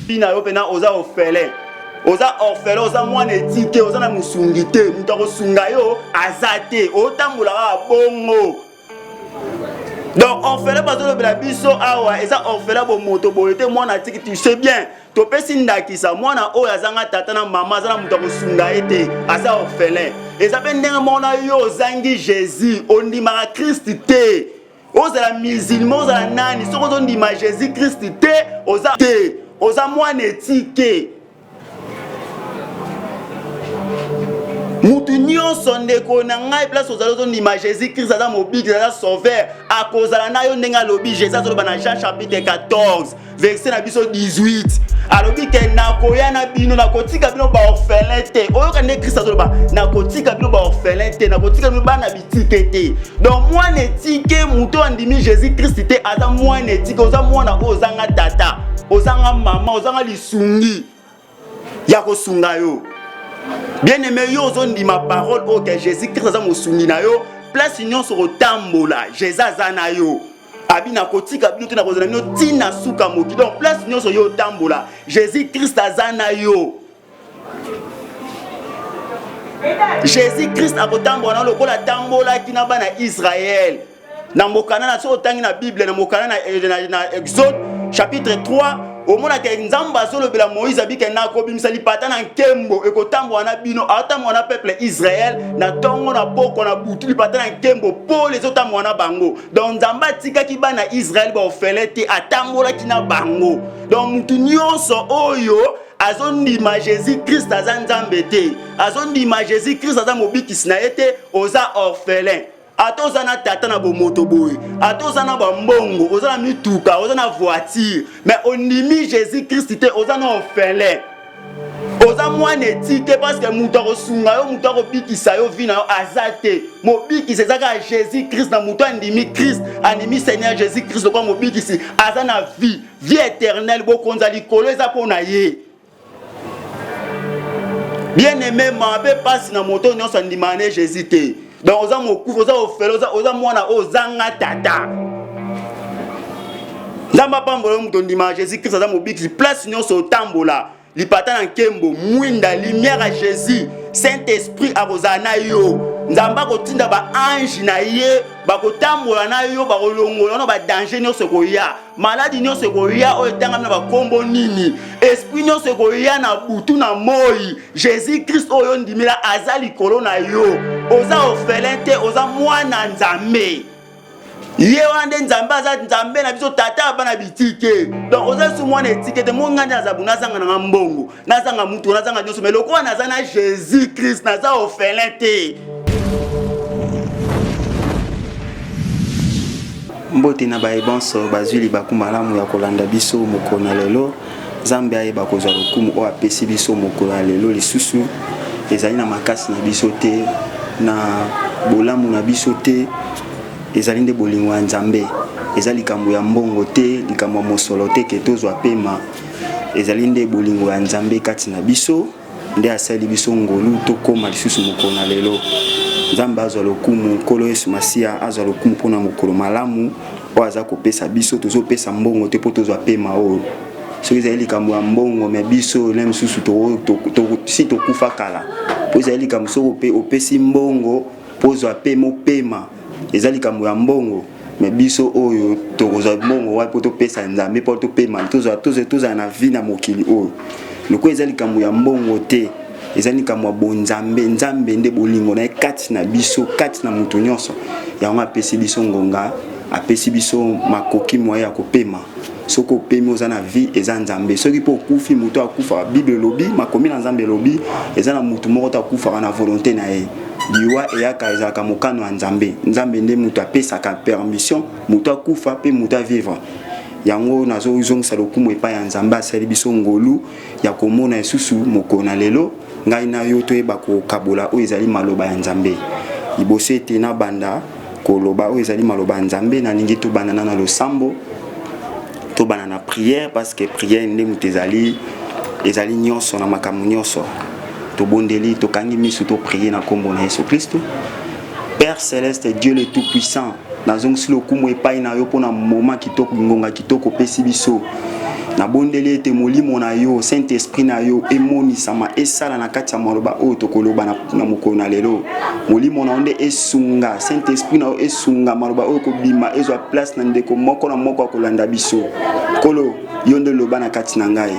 Na yo mpena oza orphelin, oza orphelin, oza mwana etike, oza na mosungi te, moto akosunga yo aza te, otambola kaka bongo. Donc orphelin bazolobela biso awa eza orphelin bomoto boye te, mwana atiki, tu sais bien. Topesi ndakisa, mwana oyo azanga tata na mama, aza na moto akosunga ye te, aza orphelin. Eza mpe ndenge moko na yo ozangi Jésus, ondimaka Christ te, ozala musulman, ozala nani, soki ozondima Jésus Christ te, oza te, oza mwana etike. Mutu nyonso, ndeko na ngai, place ozali, ozondima Jésus Christ aza mobiki, aza sauveur, akozala na yo ndenge alobi. Jésus azoloba na Jean chapitre 14, verset na biso 18, alobi ke nakoya na bino, nakotika bino baorphelin te. Oyoka nde Christ azoloba: nakotika bino baorphelin te, nakotika bino bana bitike te. Donc mwana etike, moto andimi Jésus Christ te, aza mwana etike. Oza mwana oyo ozanga tata, ozanga mama, ozanga lisungi ya kosunga yo. Bien aimé, yo ozondima parole oyo ke Jésus Christ aza mosungi na yo, place nyonso kotambola, Jésus aza na yo. Abi nakotika bino te, nakozala bino ntina suka mokili. Donc place nyonso yo otambola, Jésus Christ aza na yo. Jésus Christ akotambola na lokola atambolaki na bana Israele na mokanda na, soki otangi na Bible, na mokanda na Exode chapitre 3, omonaka Nzambe azolobela Moïse, abike nakobimisa lipata na nkembo, ekotambola na bino. Aotambola na peuple Israel na ntongo, na poko, na butu, lipata na nkembo pole ezotambola na bango. Donc Nzambe atikaki bana Israel baorphelin te, atambolaki na bango. Donc mutu nyonso oyo azondima Jésus Christ aza Nzambe te, azondima Jésus Christ aza mobikisi na ye te, oza orphelin. Ata oza na tata na bomoto boye, ata oza na bambongo, oza na mituka, oza na voiture, mais ondimi Jésus Christ te, oza na orphelin, oza mwana etike, parce que moto akosunga yo, moto akobikisa yo, vie na yo aza te. Mobikisi eza kaka Jésus Christ. Na moto andimi Christ, andimi Seigneur Jésus Christ lokola mobikisi, aza na vie, vie éternelle, bokonza likolo eza mpo na ye. Bien aimé, mabe mpasi na moto nyonso andimaka ne Jésus te. Donc oza mokufi, oza orphelin, oza mwana oyo ozanga tata. Nzambe apambola yo, moto ondimaka Jésus Christ aza mobikisi. Place nyonso otambola, lipata na nkembo, mwinda, lumière ya Jésus, Saint Esprit akozala na yo. Nzambe akotinda baange na ye, bakotambola na yo, bakolongola na badanger nyonso ekoya, maladi nyonso ekoya oyo etangami na bakombo nini, esprit nyonso ekoya na butu na moi. Jésus Christ oyo ondimela aza likolo na yo, oza orphelin te, oza mwana Nzambe. Ye wana nde Nzambe, aza Nzambe na biso, tata ya bana bitike. Donc oza su mwana etike te. Mo ngai nde naza bu, nazanga nanga mbongo, nazanga mutu, nazanga nyonso, mais lokola naza na Jésus Christ, naza orphelin te. Mbote na baye bonso bazwi libaku malamu ya kolanda biso mokolo na lelo. Nzambe ayeba kozwa lokumu oyo apesi biso mokolo ya lelo lisusu. Ezali na makasi na biso te, na bolamu na biso te, ezali nde bolingo ya Nzambe. Eza likambo ya mbongo te, likambo ya mosolo te ke tozwa pema. Ezali nde bolingo ya Nzambe kati na biso nde asali biso ngolu tokóma lisusu mokolo na lelo. Nzambe azwa lokumu, Nkolo Yesu Masiya azwa lokumu mpona mokolo malamu oyo aza kopesa biso. Tozopesa mbongo te mpo tozwa pema oyo. Soki ezali likambo ya mbongo, mais biso na misusu si tokufa kala, mpo ezali likambo soki opesi mbongo mpo ozwa pema, opema, eza likambo ya mbongo. Mais biso oyo tokozwa mbongo wapi mpo topesa Nzambe mpo topema, tozala na vie na mokili oyo? Lokola eza likambo ya mbongo te, eza likambo ya bonzambe. Nzambe nde bolingo na ye kati na biso, kati na moto nyonso, yango apesi biso ngonga, apesi biso makoki moye ya kopema. Soki opemi, oza na vie, eza Nzambe. Soki mpo okufi, moto akufaka, Bible elobi, makomi na Nzambe elobi, eza na motu moko to akufaka na volonté na ye. Liwa eyaka, ezalaka mokano ya Nzambe. Nzambe nde moto apesaka permission moto akufa mpe moto avivre. Yango nazozongisa lokumu epai ya Nzambe asali biso ngolu ya komona lisusu mokolo na lelo. Ngai na yo toyeba kokabola oyo ezali maloba ya Nzambe. Liboso ete nabanda koloba oyo ezali maloba ya Nzambe, nalingi tobandana na losambo, tobanda na prière, parce que prière nde moto ezali nyonso na makambo nyonso. Tobondeli, tokangi miso, toprier na nkombo na Yesu Kristo. Père céleste, Dieu le tout puissant. Nazongisi lokumu epai na yo mpo na moma kitoko, ngonga kitoko opesi biso. Nabondeli ete molimo na yo, Saint Esprit na yo emonisama, esala na kati ya maloba oyo tokoloba na, na mokolo na lelo. Molimo na yo nde esunga, Saint Esprit na yo esunga maloba oyo kobima ezwa place na ndeko moko na moko akolanda biso. Nkolo, yo nde loba na kati na ngai.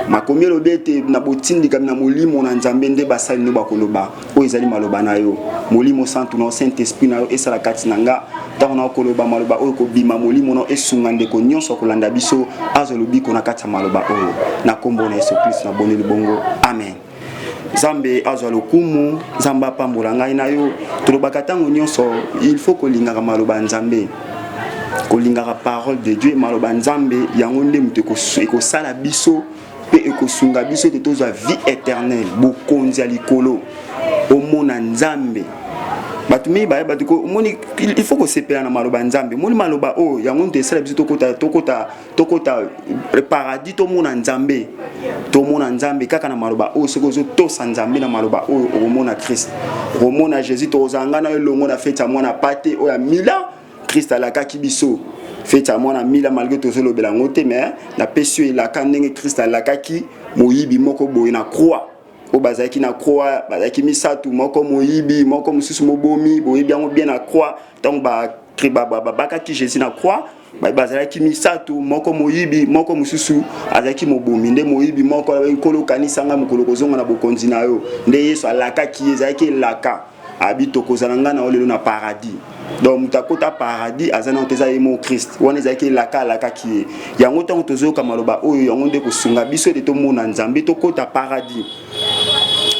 Makomi elobi ete na botindikami na molimo na Nzambe nde basali no bakoloba. Oyo ezali maloba na yo. Molimo Santu na yo, Saint Esprit na yo esala kati na nga. Ntango na koloba maloba oyo kobima, molimo na yo esunga ndeko nyonso akolanda biso azwa lobiko na kati ya maloba oyo. Na kombo na Yesu Kristo nabondeli bongo. Amen. Nzambe azwa lokumu, Nzambe apambola ngai na yo. Tolobaka ntango nyonso, il faut kolingaka maloba ya Nzambe. Kolingaka parole de Dieu, maloba Nzambe yango nde moto ekosala biso mpe ekosunga biso ete tozwa vie éternelle, bokonzi ya likolo, omona Nzambe. Bato mingi baye bato omoni, il faut kosepela na maloba ya Nzambe. Omoni maloba oyo yango nde esala biso tokota tokota tokota paradis, tomona Nzambe, tomona Nzambe kaka na maloba oyo. Soki ozotosa Nzambe na maloba oyo, okomona Christ, okomona Jésus. Tokozala ngai na yo elongo na feti ya mwana pate oyo ya mila Christ alakaki biso. Feti ya mwana mila, malgré tozolobela yango te, mais napesi yo elaka ndenge Christ alakaki moyibi moko boye na croix oyo bazalaki na croix, bazalaki misato, moko moyibi, moko mosusu mobomi. Boyebi yango bien. Na croix, ntango babakaki Jésus na croix, bazalaki misato, moko moyibi, moko mosusu azalaki mobomi. Nde moyibi moko alobaki: "Nkolo, kanisa ngai mokolo kozonga na bokonzi na yo." Nde Yesu alakaki ye, ezalaki elaka, abi: "Tokozala ngai na yo lelo na paradis." Donc moto akota paradis aza nano te, eza ye mo Christ. Wana ezalaki elaka alakaki ye yango. Ntango tozoyoka maloba oyo, yango nde kosunga biso ete tomona Nzambe, tokota paradis.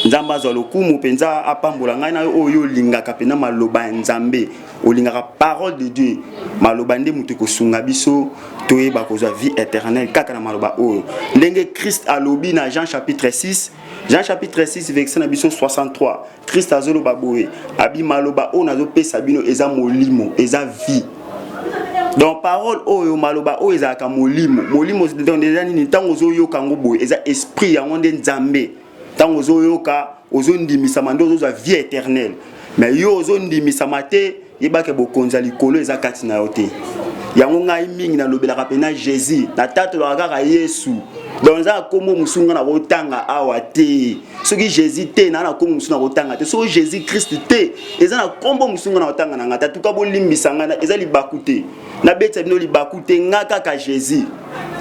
Nzambe azwa lokumu mpenza, apambola ngai na yo oyo olingaka mpenza maloba ya Nzambe, olingaka parole de Dieu. Maloba nde moto ekosunga biso toyeba kozwa vie éternelle kaka na maloba oyo, ndenge Christ alobi na Jean chapitre 6, Jean chapitre 6 verset na biso 63. Christ azoloba boye, abi: "Maloba oyo nazopesa bino eza molimo, eza vie." Donc parole oyo, maloba oyo ezalaka molimo. Molimo eza nini? Ntango ozoyoka yango boye, eza esprit, yango nde Nzambe. Ntango ozoyoka, ozondimisama, nde ozozwa vie éternelle. Mais yo ozondimisama te, yebaka bokonzi ya likolo eza kati na yo te. Yango ngai mingi nalobelaka mpena Jésus, natatolaka kaka Yesu. Donc eza na nkombo mosusu ngai nakotanga awa te. Soki Jésus te, naa na nkombo mosusu nakotanga te. Soki Jésus Christ te, eza na nkombo mosusu ngai nakotanga na ngai te. Atuka bolimbisa ngai, eza libaku te, nabetisa bino libaku te. Nga kaka Jésus,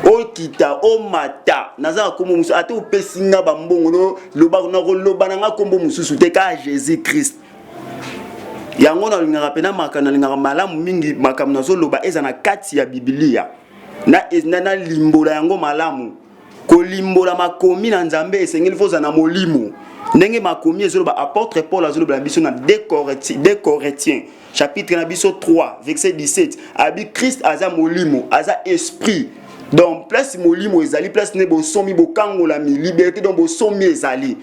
okita omata, naza na nkombo mosusu. Ata opesi nga bambongo, nakoloba na nga nkombo mosusu te, kaka Jésus Christ. Yango nalingaka mpena makambo, nalingaka malamu mingi makambo nazoloba eza na kati ya Bibilia, nalimbola yango malamu. Kolimbola makomi na Nzambe esengeli fo ozala na molimo. Ndenge makomi ezoloba, apôtre Paul azolobela biso na 2 Corinthiens chapitre na biso 3 verset 17, abi Christ aza molimo, aza esprit. Donc place molimo ezali, place nde bosomi, bokangolami, liberté. Donc bosomi ezali.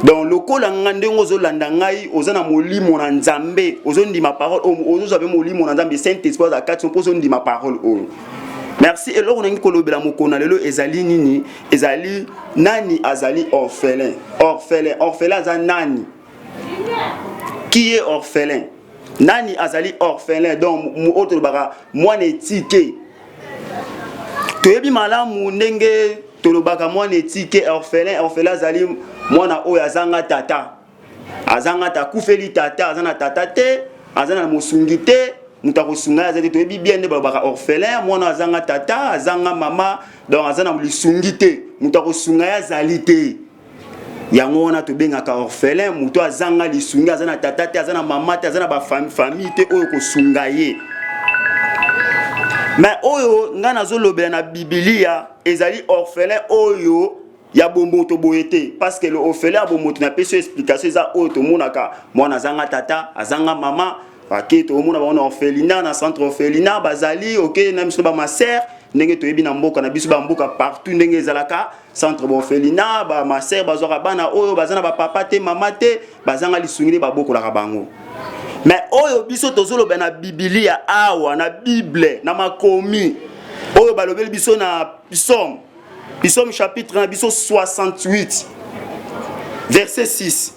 Donc lokola nga ndenge ozolanda ngai, oza na molimo na Nzambe, ozondima parole oyo, ozozwa mpe molimo na Nzambe, Saint Esprit aza kati mpo ozondima parole oyo. Merci. Eloko nangi kolobela mokolo na lelo ezali nini? Ezali nani azali orphelin? Orphelin, orphelin aza nani? Qui est orphelin? Nani azali orphelin? Donc oyo tolobaka mwana etike, toyebi malamu ndenge tolobaka mwana etike, orphelin. Orphelin azali mwana oyo azanga tata, azanga ta, akufeli tata, aza na tata te, aza na mosungi te, moto akosunga ye aza te. Toyebi bien nde balobaka orphelin, mwana azanga tata, azanga mama, donc aza na lisungi te, moto akosunga ye azali te. Yango wana tobengaka orphelin moto azanga lisungi, aza na tata te, aza na mama te, aza na bafamille te oyo kosunga ye. Mais oyo ngai nazolobela na Bibilia ezali orphelin oyo ya bomoto boye te, parce que le orphelin ya bomoto, napesi yo explication, eza oyo tomonaka mwana azanga tata, azanga mama. Ake tokomona bango na orphelinat, na centre orphelinat bazali. Oke na biso bamasere, ndenge toyebi na mboka na biso, bamboka partout ndenge ezalaka, centre baorphelinat, bamasere bazwaka bana oyo baza na bapapa te, mama te, bazanga lisungi, nde babokolaka bango. Mais oyo biso tozoloba na Bibilia awa, na Bible, na makomi oyo balobeli biso na Psaume, Psaume chapitre na biso 68 verset 6.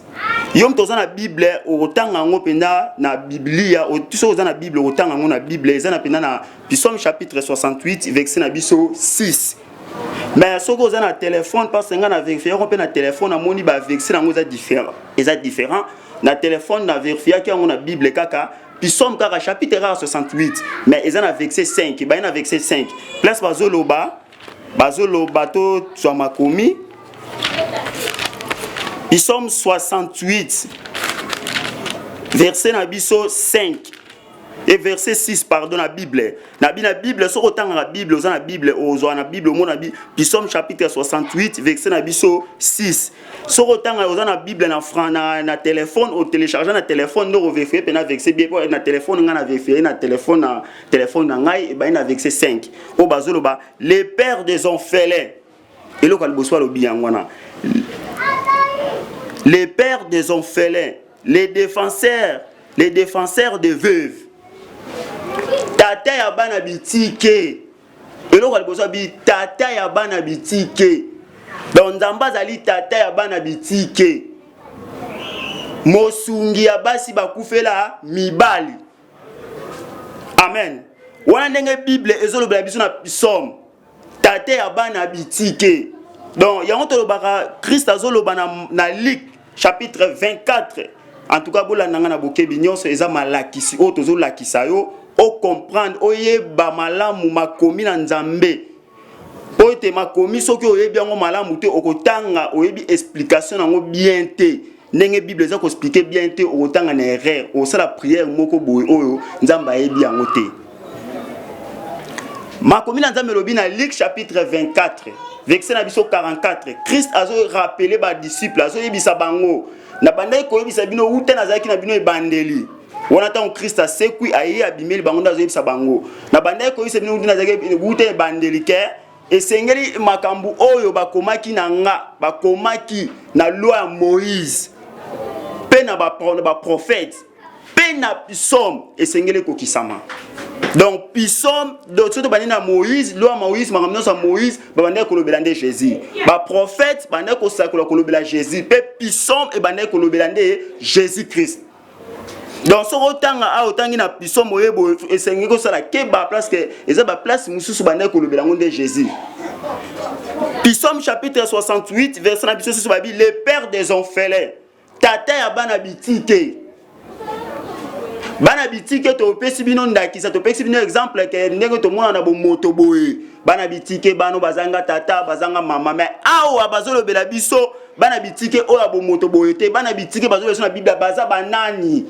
Yo moto oza na Bible, okotanga yango mpenza na Biblia. Soki oza na Bible, okotanga yango na Bible. Eza na mpenza na Psaume chapitre 68, verset na biso 6. Mais soki oza na telefone, parce nga na verifie yango mpe na telefone, namoni ba verset yango eza différent, eza différent na telefone. Na verifiaki yango na Bible kaka Psaume kaka chapitre kaka 68, mais eza na verset 5. Baye na verset 5, place bazoloba, bazoloba, tozwa makomi. Psaume 68, verset na biso 5 et verset 6, pardon, na Bible na bi na Bible. Soki otangaka Bible, oza na Bible, ozwa na Bible, omona bi Psaume chapitre 68, verset na biso 6. Soki otanga, oza na Bible, na fran na telefone, otélécharge na telefone nde okovérifier mpe na verset bien. Po na telefone, ngai na vérifier na telefone, na telefone na ngai ebai na verset 5 oyo bazoloba le père des orphelins. Eloko ya liboso alobi yango wana: le père des orphelins, les défenseurs, les défenseurs de veuves, tata ya bana bitike. Eloko ya liboso abi tata ya bana bitike. Donc Nzambe azali tata ya bana bitike, mosungi ya basi bakufela mibali. Amen. Wana ndenge Bible ezolobela biso na Psaume, tata ya bana bitike. Donc yango tolobaka, Christ azoloba na Luc chapitre 24. En tout cas, bolanda nga na bokebi nyonso. Eza malakisi oyo tozolakisa yo, ocomprendre, oyeba malamu makomi na Nzambe, po ete makomi, soki oyebi yango malamu te, okotanga, oyebi explication yango bien te, ndenge Bible eza koexpliquer bien te, okotanga na erreur, okosala prière moko boye oyo Nzambe ayebi yango te. Makomi na Nzambe elobi na Luc chapitre 24, verset na biso 44. Christ azorappeler badisciple, azoyebisa bango: na bandaki koyebisa bino wuta nazalaki na bino ebandeli. Wana ntango Christ asekwi, aye, abimeli bango, nde azoyebisa bango: na bandaki koyebisa bino wuta nazalaki, wuta ebandeli, ke esengeli makambo oyo bakomaki na nga, bakomaki na loi ya Moïse mpe na baprophète mpe na Psaume, esengeli ekokisama. Donc Psaume, soki tobandi na Moïse, loi ya Moïse, makambo nyonso ya Moïse, babandaki kolobela nde Jésus. Baprophète bandaki kosakola, kolobela Jésus, mpe Psaume ebandaki kolobela nde Jésus Christ. Donc soki otanga awa, otangi na Psaume, oyeba esengi kosala keba, place ke eza baplace mosusu bandaki kolobela yango nde Jésus. Psaume chapitre 68, verset na biso susu, babi le père des orphelins, tata ya bana bitike. Bana bitike, topesi bino ndakisa, topesi bino exemple ke ndenge tomona na bomoto boye, bana bitike bano bazanga tata, bazanga mama. Mais awa bazolobela biso bana bitike oyo ya bomoto boye te. Bana bitike bazolobela biso na Bible baza banani?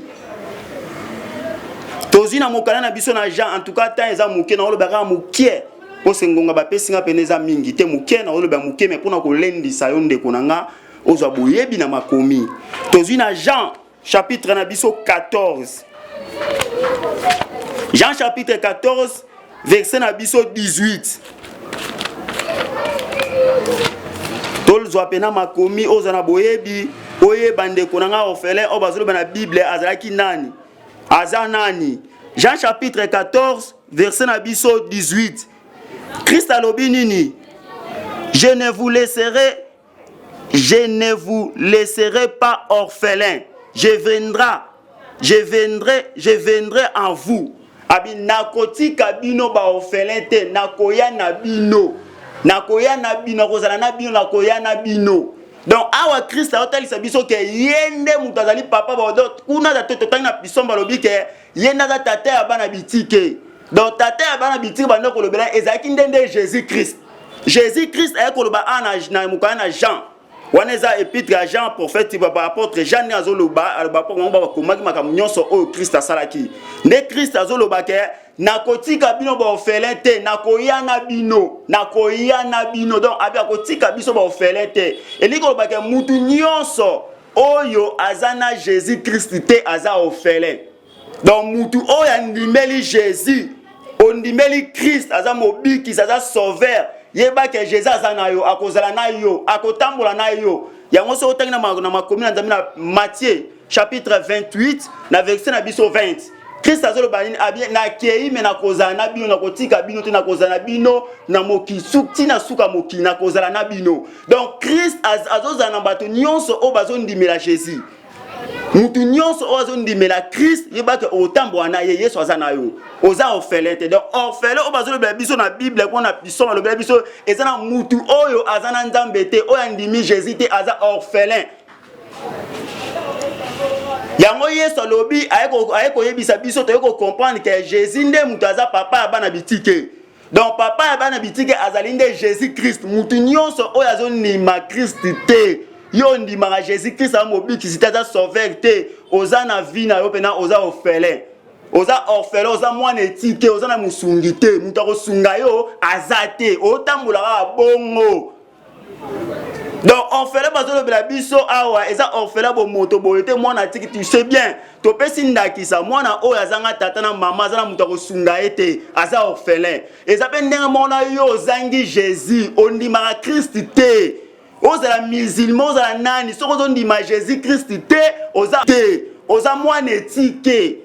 Tozwi na mokanda na biso na Jean. En tout cas, temps eza moke, naoloba kaka moke, mpo ngonga bapesi nga pene eza mingi te. Moke, naoloba moke, mais mpona kolendisa yo, ndeko na nga, ozwa boyebi na makomi. Tozwi na Jean chapitre na biso 14, Jean chapitre 14, verset na biso 18. Tozwa pena makomi, ozwa na boyebi, oyeba ndeko na nga, orphelin oyo bazoloba na Bible azalaki nani, aza nani. Jean chapitre 14, verset na biso 18. Christ alobi nini? Je ne vous laisserai pas orphelin, je viendrai, je viendrai, je viendrai en vous. Abi nakotika bino baorphelin te, nakoya na bino, nakoya na bino, nakozala na bino, nakoya na bino. Donc awa Christ aotalisa biso ke ye nde moto azali papa. Kuna totangi na Psaume, balobi ke ye nde aza tata ya bana bitike. Donc tata ya bana bitike banda kolobela ezalaki nde nde Jésus Christ. Jésus Christ aye koloba awa na mokanda na Jean wana, eza épître ya Jean, prophète, apôtre Jean nde azoloba. Aloba mpo bango bakomaki makambo nyonso oyo Christ asalaki. Nde Christ azoloba ke nakotika bino baorphelin te, nakoya na bino, nakoya na bino. Donc abi akotika biso baorphelin te. Elingi koloba ke mutu nyonso oyo aza na Jésus Christ te aza orphelin. Donc mutu oyo andimeli Jésus, ondimeli Christ aza mobikisi, aza sauveur, yeba ke Jésus aza na yo, akozala na yo, akotambola na yo. Yango soki otangi na makomi na Nzambe na Matthieu chapitre 28, na verset na biso 20, Christ azoloba nini? Abi nakei, mais nakozala na bino, nakotika bino te, nakozala na bino na mokili ntina suka mokili, nakozala na bino. Donc Christ azozala na bato nyonso oyo bazondimela Jésus. Mutu nyonso oyo azondimela Christ, yebaka otambola na ye, Yesu aza na yo. Oza orphelin te. Donc orphelin oyo bazolobela biso na Bible, kuna na biso balobela biso eza na mutu oyo aza na Nzambe te, oyo andimi Jésus te, aza orphelin. Yango Yesu alobi aye koyebisa biso toye kocomprendre ke Jésus nde mutu aza papa ya bana bitike. Donc papa ya bana bitike azali nde Jésus Christ. Mutu nyonso oyo azondima Christ te, yo ondimaka Jésus Christ aza mobikisi te, aza sauveur te, oza na vie na yo mpena oza orphelin. Oza orphelin, oza mwana etike, oza na mosungi te, moto akosunga yo aza te, otambola kaka bongo. Donc orphelin bazolobela biso awa eza orphelin bomoto boye te, mwana atiki, tu sais bien, topesi ndakisa mwana oyo azanga tata na mama, aza na moto akosunga ye te, aza orphelin. Eza mpe ndenge moko na yo ozangi Jésus, ondimaka Christ te, ozala musulman, ozala nani, soki ozondima Jésus Christ te, oza te, oza mwana etike.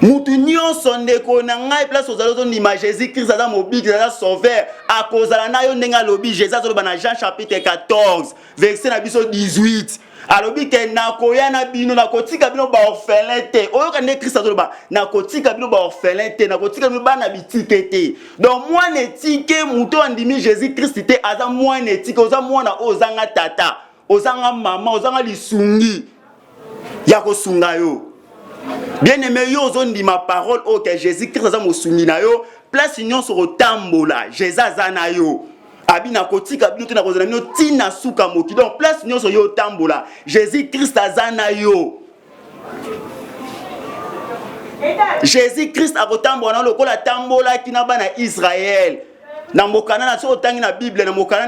Mutu nyonso ndeko na ngai, place ozali ozondima Jésus Christ aza mobiki, aza sauveur, akozala na yo ndenge alobi. Jésus azoloba na Jean chapitre 14 verset na biso 18, alobi ke nakoya na bino, nakotika bino baorphelin te. Oyoka nde Christ azoloba, nakotika bino baorphelin te, nakotika bino bana bitike te. Donc mwana etike, moto andimi Jésus Christ te aza mwana etike. Oza mwana oyo ozanga tata, ozanga mama, ozanga lisungi ya kosunga yo. Bien aimé, yo ozondima parole oyo ke Jésus Christ aza mosungi na yo, place nyonso kotambola Jésus aza na yo. Abi nakotika bino te, nakozala bino ntina suka mokili. Donc place nyonso yo otambola, Jésus Christ aza na yo. Jésus Christ akotambola na lokola atambolaki na bana Israël na mokana na soki otangi na Bible na mokana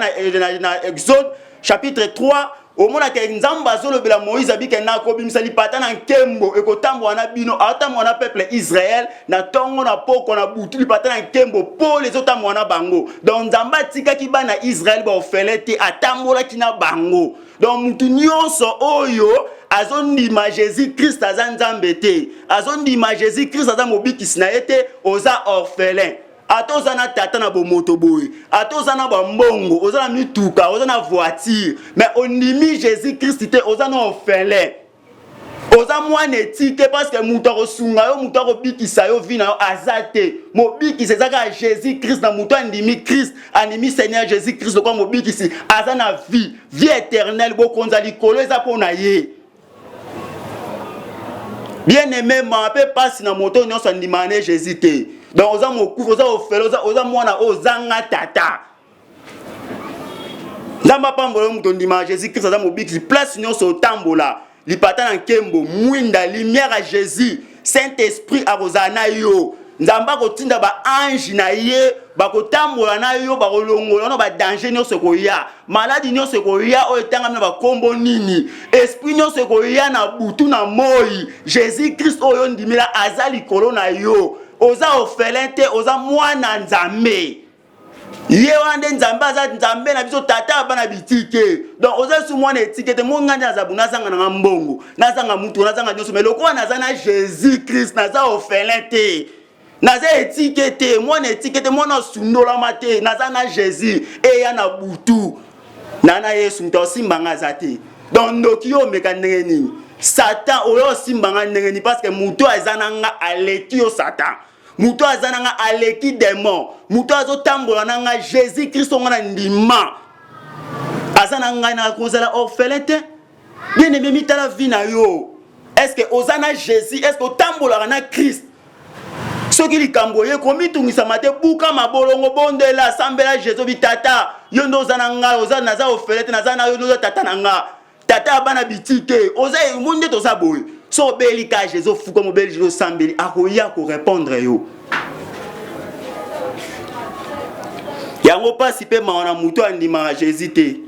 na Exode chapitre 3, omonaka Nzambe azolobela Moïse, abike nakobimisa lipata na nkembo ekotambola na bino. Aotambola na peuple Israël na ntongo, na poko, na butu, lipata na nkembo pole ezotambola na bango. Donc Nzambe atikaki bana Israël baofele te, atambolaki na bango. Donc mutu nyonso oyo azondima Jésus Christ aza Nzambe te, azondima Jésus Christ aza mobikisi na ye te, oza orphelin. Ata oza na tata na bomoto boye, ata oza na bambongo, oza na mituka, oza na voiture, mais ondimi Jésus Christ te, oza na orphelin, oza mwana etike, parce que moto akosunga yo, moto akobikisa yo vi na yo aza te. Mobikisi eza kaka Jésus Christ. Na moto andimi Christ, andimi Seigneur Jésus Christ lokola mobikisi, aza na vie, vie éternelle, bokonza likolo eza mpo na ye. Bien aimé, ma mpe mpasi na moto nyonso andimaka ne Jésus te. Donc oza mokufi, oza ofele, oza mwana oyo ozanga tata. Nzambe apambola yo moto ondimaka Jésus Christ aza mobikisi. Place nyonso otambola, lipata na nkembo, mwinda, lumière ya Jésus, Saint Esprit akozala na yo. Nzambe akotinda baange na ye, bakotambola na yo, bakolongola na badanger nyonso ekoya, maladi nyonso ekoya oyo etangami na bakombo nini, esprit nyonso ekoya na butu na moi. Jésus Christ oyo ondimela aza likolo na yo. Oza orphelin te, oza mwana Nzambe. Ye wana nde Nzambe aza Nzambe na biso, tata ya bana bitike. Donc oza su mwana etike te. Mo ngai nde naza bu, nazanga nanga mbongo, nazanga mutu, nazanga nyonso, mais lokola naza na Jésus Christ, naza orphelin te, naza etike te, mwana etike te, mwana asundolama te, naza na Jésus. Eya na butu na Yesu, moto asimba nga aza te. Donc ndoki yo omeka ndenge nini? Satan oyo osimba nga ndenge nini? Parce que moto aza na nga aleki yo Satan, moto aza na nga aleki démon, moto azotambola na nga Jésus Christ nga na ndima aza na ngai, na kozala orphelin te. Bien aimé, mitala vie na yo. Est ce que oza na Jésus? Est ce que otambolaka na Christ? Soki likambo oye komitungisama te, buka mabolongo, bondela, sambela Jésus, obi tata, yo nde oza na ngai, oza naza orphelin te, naza na yo, nde oza tata na nga, tata ya bana bitike. Oza omoni nde toza boye. So obeli ka Jésus, ofuka mobeli Jésus, osambeli, akoya korépondre yo. Yango mpasi mpe mawa na moto andimaka Jésus te.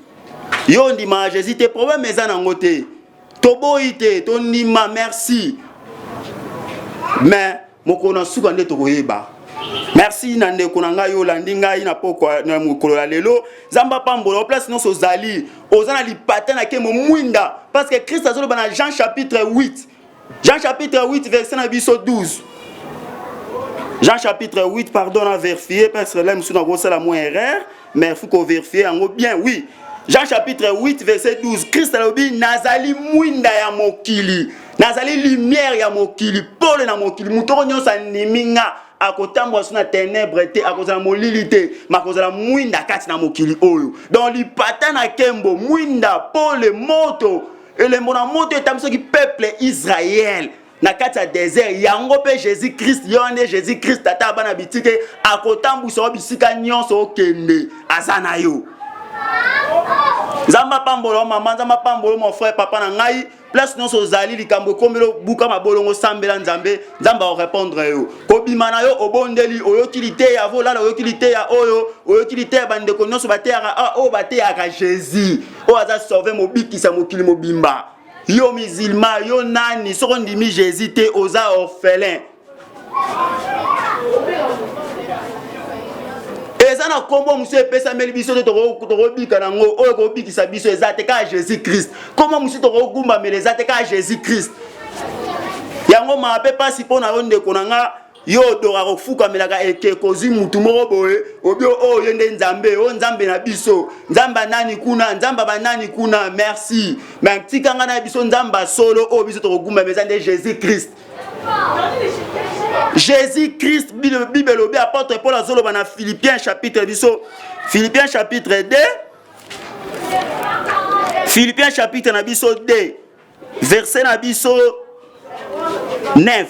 Yo ondimaka Jésus te, problème eza nango te, toboyi te, tondima, merci, mais mokolo na suka nde tokoyeba. Merci na ndeko na ngai olandi ngai na pokwa na mokolo ya lelo. Nzambe apambola place nyonso ozali, oza na lipata na kemo mwinda, parce que Christ azoloba na Jean chapitre 8, Jean chapitre 8 verset na biso 12. Jean chapitre 8, pardon, na vérifier parce que là mosusu nakosala mwa erreur, mais faut kovérifier yango bien. Oui, Jean chapitre 8 verset 12, Christ alobi nazali mwinda ya mokili, nazali lumière ya mokili, pole na mokili. Moto oyo nyonso andimi nga akotambola so na tenebre te, akozala molili te, makozala mwinda kati na mokili oyo. Donc lipata na kembo, mwinda, pole, moto, elembo na moto etambwisaki peuple Israël na kati ya desert. Yango mpe Jésus Christ, ye wana nde Jésus Christ tata ya bana bitike, akotambwisa yo bisika nyonso okende, aza na yo. Nzambe apambola yo mama, Nzambe apambola yo mon frère, papa na ngai, place nyonso ozali, likambo ekomeli, buka mabolongo, sambela Nzambe, Nzambe akorepondre yo. Kobima na yo obondeli, oyoki liteya, volala oyoki liteya oyo, oyoki liteya bandeko nyonso bateyaka, ah, oyo bateyaka Jésus oyo aza sauve, mobikisa mokili mobimba. Yo musulman, yo nani, soki ondimi Jésus te, oza orphelin. Eza na nkombo mosusu epesameli biso te tokobika na yango, oyo ekobikisa biso eza te, kaka Jésus Christ. Nkombo mosusu tokogumbamela eza te, kaka Jésus Christ. Yango maa mpe mpasi mpo na yo ndeko na nga, yo odoka kofukamelaka ekeko, ozwi mutu moko boye, obi oyo ye nde Nzambe, oyo Nzambe na biso, Nzambe anani kuna, Nzambe banani kuna, merci. Mais tika nga na biso Nzambe solo oyo biso tokogumbama eza nde Jésus Christ. Jésus Christ, Bible elobi, apôtre Paul azoloba na Philippiens chapitre biso, Philippiens chapitre 2, Philippiens chapitre na biso 2, verset na biso 9.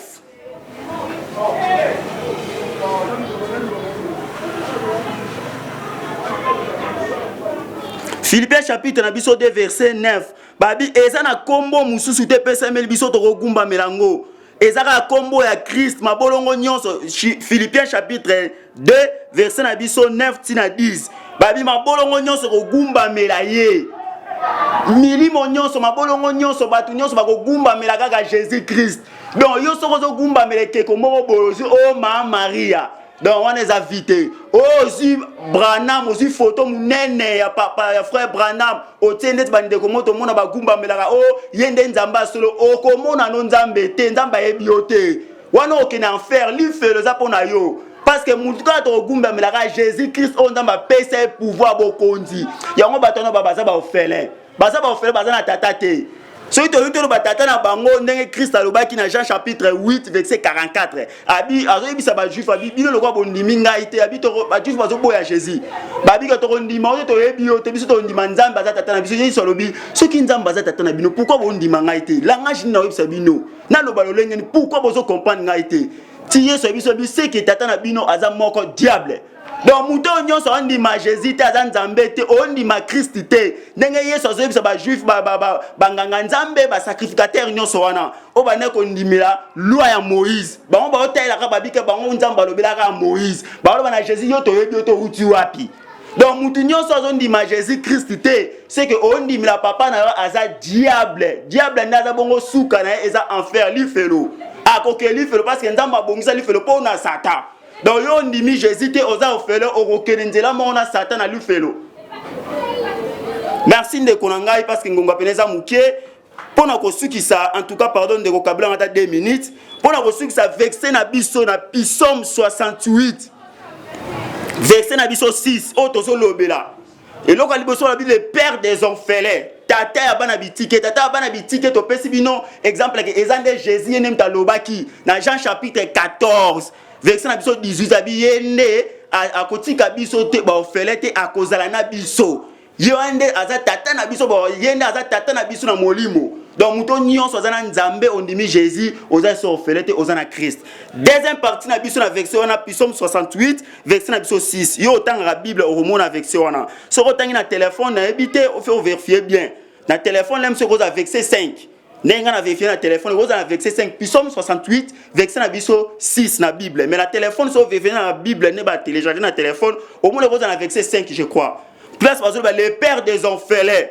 Philippiens chapitre na biso 2 verset 9, babi eza na kombo mosusu te epesameli biso tokogumbamela yango, eza kaka kombo ya Christ, mabolongo nyonso. Philippiens chapitre 2 verset na biso 9 tina 10, babi mabolongo nyonso kogumbamela ye, milimo nyonso, mabolongo nyonso, bato nyonso bakogumbamela kaka Jésus Christ. Donc yo soki ozogumbamela ekeko moko boye, ozwi o ma Maria, donc wana eza vie te. Oyo ozwi Branham, ozwi foto monene ya papa ya frère Branham, otie ndeti bandeko mo tomona bagumbamelaka, o ye nde Nzambe ya solo, okomona no Nzambe te, Nzambe ayebi yo te. Wana okende enfer, lifelo eza mpo na yo, parce que mutu kaka tokogumbamelaka Jésus Christ oyo Nzambe apesa ye pouvoir, bokonzi. Yango bato wana baza baorphelin, baza baorphelin, baza na tata te. Soki tolingi toloba tata na bango, ndenge Christ alobaki na Jean chapitre 8 verset 44, abi azoyebisa bajuif, abi bino lokola bondimi ngai te, abi bajuif bazoboya Jésus, babika tokondima oyo toyebi yo te, biso tondima Nzambe aza tata na biso. Yesu alobi soki Nzambe aza tata na bino, pourquoi bondima ngai te? Langage nini nakoyebisa bino, naloba lolenge nini? Pourquoi bozo comprendre ngai te? Ti Yesu ayebi biso seke tata na bino aza moko, diable. Donc moto oyo nyonso ondima Jésus te, aza Nzambe te, ondima Christ te. Ndenge Yesu azoyebisa bajuif, banganga Nzambe, basacrificateur nyonso wana oyo bandaki kondimela loi ya Moïse, bango baotalelaka, babika bango Nzambe alobelaka ya Moïse, baoloba na Jésus yo toyebi yo touti wapi? Donc mutu nyonso azondima Jésus Christ te, c'est que ondimela papa na yo aza diable. Diable nde aza bongo, suka na ye eza enfer, lifelo, akoke lifelo, parce que Nzambe abongisa lifelo mpo na Satan. Donc yo ondimi Jésus te, oza ofele, okokende nzela moko na Satan na lifelo. Merci ndeko na ngai, parce que ngonga pene eza moke mpo na kosukisa. En tout cas, pardon ndeko, kabila ata 2 minutes mpo na kosukisa. Verset na biso na Psaume 68 verset na biso 6, oyo tozolobela eloko ya liboso, balobi le père des orphelins, tata ya bana bitike. Tata ya bana bitike, topesi bino exemple ke eza nde Jésus. Ye nde moto alobaki na Jean chapitre 14 verset na biso 18, abi ye nde akotika biso te baorphelin te, akozala na biso. Ye wana nde aza tata na biso, ye nde aza tata na biso na molimo. Donc moto nyonso aza na Nzambe, ondimi Jésus, oza so orphelin te, oza na Christ. Deuxième partie na biso na verset wana, Psaume 68 verset na biso 6, yo otangaka Bible, okomona verset wana. Soki otangi na telefone, nayebi te, ofe ovérifie bien na telefone lem, soki oza verset 5, ndenge ngai na vérifie na telefone, oza na verset 5, Psaume 68 verset na biso 6 na Bible. Mais na telefone, so vérifie na Bible nde batélécharge na telefone, omona oza na verset 5, je crois, place bazoloba le père des orphelins,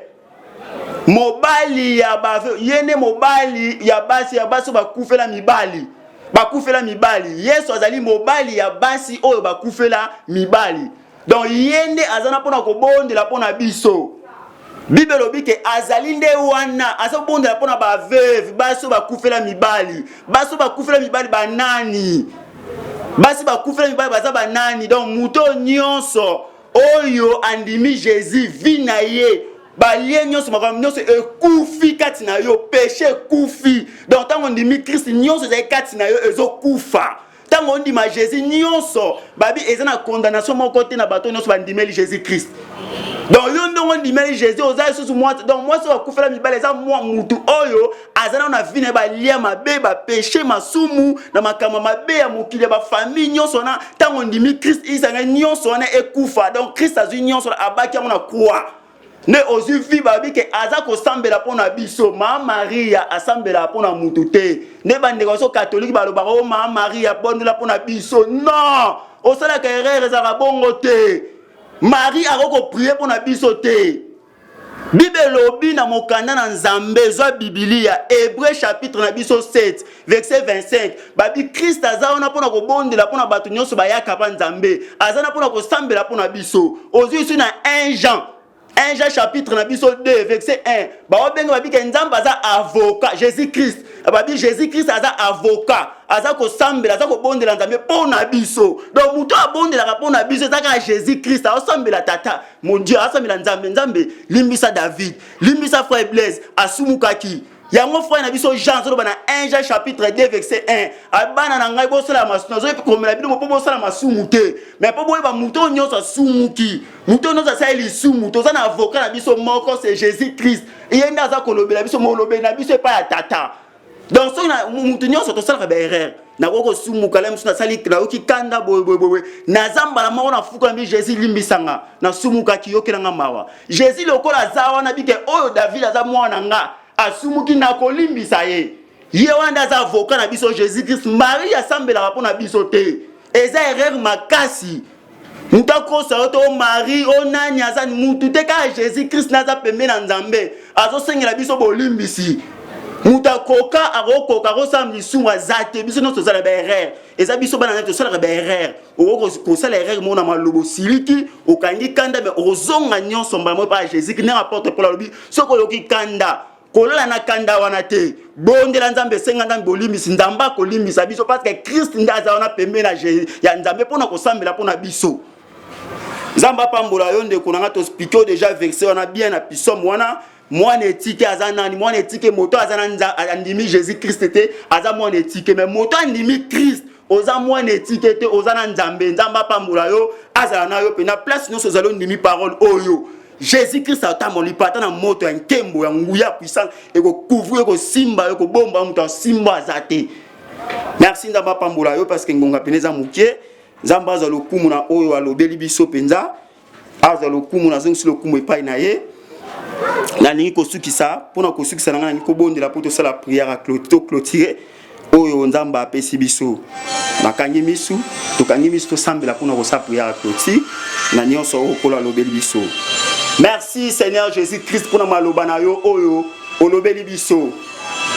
mobali ya ba ye nde mobali ya basi, ya basi oyo bakufela mibali, bakufela mibali. Yesu azali mobali ya basi oyo bakufela mibali. Donc ye nde aza na mpona kobondela mpona biso. Bible elobi ke azali nde wana aza kobondela mpona baveuve, basi oyo bakufela mibali. Basi oyo bakufela mibali banani? Basi bakufela mibali baza banani? Donc moto nyonso oyo andimi Jésus, vie na ye Balie nyonso, makambo nyonso ekufi kati na yo, péché ekufi. Donc ntango ondimi Christ, nyonso ezali kati na yo ezokufa. Ntango ondima Jésus, nyonso babi eza na condamnation moko te na bato nyonso bandimeli Jésus Christ. Donc yo ndongo ondimeli Jésus, oza lisusu mwasi. Donc mwasi oyo akufela mibali eza mwa mutu oyo aza nano na vie na ye, balia mabe, bapéché, masumu na makambo mabe ya mokili ya bafamille nyonso wana. Ntango ondimi Christ, isanga nyonso wana ekufa. Donc Christ azwi nyonso, abaki yango na croix nde ozwi vie. Babi ke aza kosambela mpo na biso. Ma Maria asambelaka mpo na mutu te. Nde bandeko biso katolike balobaka: "O ma Maria, bondela mpo na biso." Non, osalaka erreur, ezalaka bongo te. Marie akoki koprier mpo na biso te. Bible elobi na mokanda na Nzambe, ezwa Bibilia, Hébreu chapitre na biso 7 verset 25, babi Christ aza wana mpona kobondela mpona bato nyonso bayaka mpa Nzambe, aza wana mpona kosambela mpona biso. Ozwi isu na 1 Jean, 1 Jean chapitre na biso 2 verset 1, baobenga babi ke Nzambe aza avocat. Jésus Christ, babi Jésus Christ aza avocat, aza kosambela, aza kobondela Nzambe mpo na biso. Donc moto abondelaka mpo na biso eza kaka Jésus Christ. Aosambela Tata, mon Dieu, asambela Nzambe: "Nzambe, limbisa David, limbisa frère Blaise, asumukaki." Yango frère na biso Jean azoloba na 1 Jean chapitre 2 verset 1: "Bana na ngai, bosala masumu, nazokomela bino mpo bosala masumu te, mais mpo boyeba moto oyo nyonso asumuki, moto oyo nyonso asali lisumu, toza na avocat na biso moko, c'est Jésus Christ. Ye nde aza kolobela biso, molobeli na biso epai ya Tata." Donc soki motu nyonso tosalaka baerreur, nakoki kosumuka le mosusu, nasali, nayoki kanda boyeboyeboye, naza mbala moko nafuka mbi: "Jésus, limbisanga, nasumukaki, yokelanga mawa." Jésus lokola aza wana, bike oyo David aza mwana nga, asumuki, nakolimbisa ye. Ye wana nde aza avocat na biso, Jésus Christ. Marie asambelaka mpo na biso te, eza erreur makasi. Moto akosa yo te, o Marie, o nani, aza mutu te. Kaka Jésus Christ nde aza pembe na Nzambe, azosengela biso bolimbisi. Moto akoka, akokoka akosala lisumu aza te. Biso nyonso tozala baerreur, eza biso bana nde tosalaka baerreur. Okoki kosala erreur moko na maloba, osiliki, okangi kanda, me okozonga nyonso mbala moko epai ya Jésus. Ndenge apôtre Paul alobi, soki oyoki kanda, kolala na kanda wana te, bondela Nzambe, esenga Nzambe bolimbisi. Nzambe akolimbisa biso parce que Christ nde aza wana pembeni ya Nzambe mpona kosambela mpona biso. Nzambe apambola yo, ndeko na nga. Toexpliquer yo déjà verset wana bien na psaume wana. Mwana etike aza nani? Mwana etike, moto aza na andimi Jésus Christ te, aza mwana etike. Mais moto andimi Christ, oza mwana etike te, oza na Nzambe. Nzambe apambola yo, azala na yo mpenza place nyonso ozali. Ondimi parole oyo, Jésus Christ atamboli pa ata na moto ya nkembo ya nguya, puissance ekocouvrir, ekosimba yo, ekobomba. Moto asimba aza te. Merci, Nzambe apambola yo, parce que ngonga pene eza moke. Nzambe azwa lokumu na oyo alobeli biso mpenza, azwa lokumu, nazongisi lokumu epai na ye. Nalingi kosukisa, mpona kosukisa na ngai, nalingi kobondela mpo tosala prière, toclôturer oyo Nzambe apesi biso. Nakangi misu, tokangi misu, tosambela mpona kosala prière ya clôture na nyonso oyo Nkolo alobeli biso. Merci Seigneur Jésus Christ mpona maloba na yo oyo olobeli biso.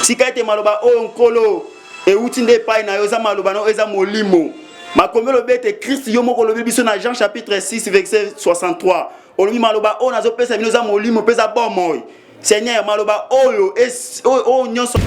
Tika ete maloba oyo, Nkolo, euti nde epai na yo, eza maloba na yo, eza molimo. Makomi olobi ete Christ yo moko olobi biso na Jean chapitre 6 verset 63, olobi: "Maloba oyo nazopesa bino eza molimo mpe eza bomoi." Seigneur, maloba oyo, oyo nyonso.